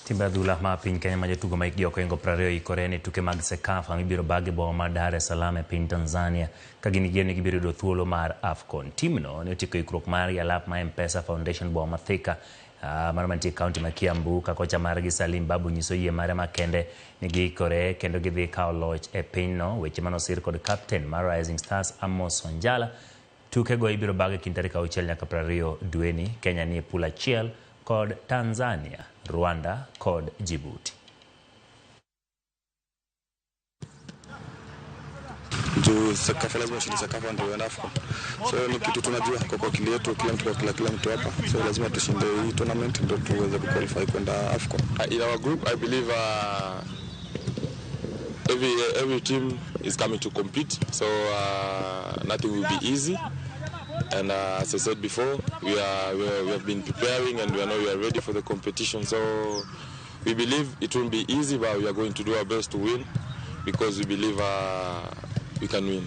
Timbe adhula ma piny Kenya ma jotugo ma hikgi ok ohingo 20 ikore ne tuke mag CECAFA mibiro bag e boma mar Dar es Salaam e piny Tanzania ka gin gi geno ni gibiro yudo thuolo mar AFCON. Timno ne otieko ikruok mar alap ma M-Pesa Foundation boma ma Thika mano mantie e kaunti ma Kiambu ka kocha margi Salim Babu nyiso yie mare makende ni giikore kendo gidhi kawo loch e pinyno. Weche mane osir kod kapten mar Rising Stars Amos Wanjala. Tukego ibiro bag e kind tarik 6 nyaka 20 dweni. Kenya nie pool achiel kod Tanzania, Rwanda kod Djibouti. Juu CECAFA lazima ushinde CECAFA ndio uende AFCON. So ni kitu tunajua kwa akili yetu, kila mtu kwa kila mtu hapa. So lazima tushinde hii tournament ndio tuweze kuqualify kwenda AFCON. In our group, I believe every team is coming to compete, so nothing will be easy. And as I said before, we have been preparing and we know we are ready for the competition. So we believe it won't be easy, but we are going to do our best to win because we believe we can win.